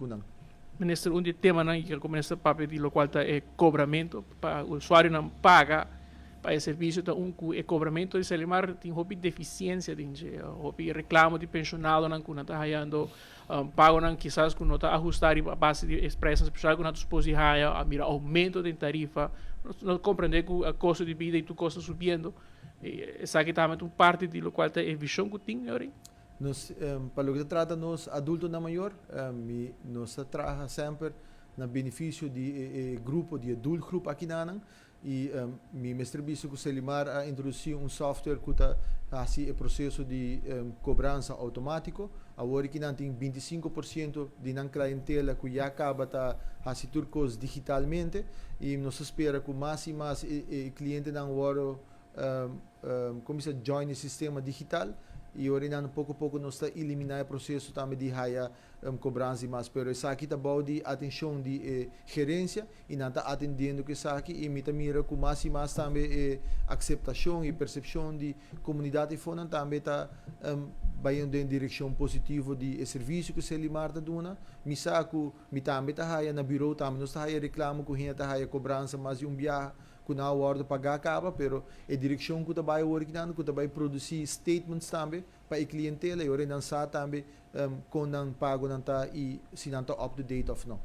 Ku nan. Minister, un di e temanan i ku minister papia di lokual ta e kobramentu pa usuarionan paga pa e servisio ta un ku e kobramentu di Selimar tin hopi defisiensia den dje, hopi reklamo di penshonadonan ku nan ta hayando pagonan kisas ku no ta ahusta riba a base di e preisnan spesial ku nan ta supos di haya, a mira oumento den tarifa. Nos no komprende ku e kosto di bida i tur kos ta subiendo, esaki tambe ta un parti di lokual ta e vishon ku tin awe. Nos, pa loke ta trata nos adultonan mayor, mi nos ta traha semper na beneficio di e grupo, di e doelgroep akinanan y mi mester bisa cu Selimar a introduci un software cu ta haci e proceso di cobransa automatico. Awor aki nan tin 25% di nan clientela cu ya caba ta haci tur cos digitalmente y nos ta spera cu mas y mas e clientenan worde cuminsa join e sistema digital y ora nan poco poco nos ta elimina e proceso tambe di haya cobransa y mas, pero esaki ta bao di atencion di e gerencia y nan ta atendiendo cu esaki y mi ta mira cu mas y mas tambe e aceptacion y percepcion di comunidad eyfonan tambe ta bayendo den direccion positivo di e servicio cu Selimar ta duna. Mi sa cu mi tambe ta haya na bureau, tambe nos ta haya reclamo cu hende ta haya cobransa mas di un biaha ku nan a wòrdu pagá kaba, pero e direkshon ku ta bai awor kinan ku ta bai produsí statements tambe pa e klientela i ora nan sa tambe kon nan pagonan ta i si nan ta up to date òf no.